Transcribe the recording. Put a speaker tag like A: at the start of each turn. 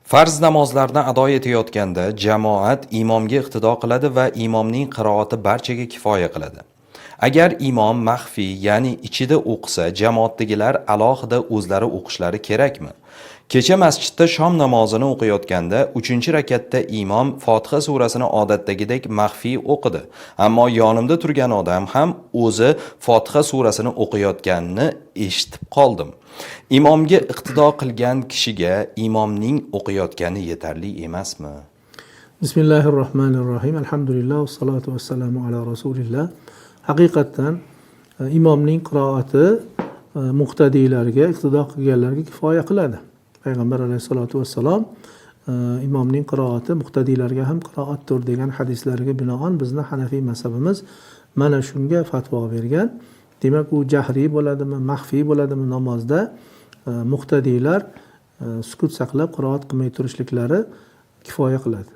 A: Farz namozlarni ado etayotganda jamoat imomga iqtido qiladi va imomning qiroati barchaga kifoya qiladi. Agar imom maxfiy, ya'ni ichida o'qisa, jamoatdagilar alohida o'zlari o'qishlari kerakmi? Kecha masjidda shom namozini o'qiyotganda 3-rakatda imom Fotiha surasini odatdagidek maxfiy o'qidi. Ammo yonimda turgan odam ham o'zi Fotiha surasini o'qiyotganini eshitib qoldim. Imomga iqtido qilgan kishiga imomning o'qiyotgani yetarli emasmi?
B: Bismillahi rohmanir rohim. Alhamdulillah, vassalotu vassalamu ala rasulillah. Haqiqatdan imomning qiroati muqtadiylarga, iqtido qilganlarga kifoya qiladi. Payg'ambar alayhissalotu vassalom imomning qiroati muqtadiylarga ham qiroatdir degan hadislariga binoan bizni hanafiy mazhabimiz mana shunga fatvo bergan. Demak, u jahriy bo'ladimi, maxfiy bo'ladimi, namozda muqtadiylar sukut saqlab qiroat qilmay turishliklari kifoya qiladi.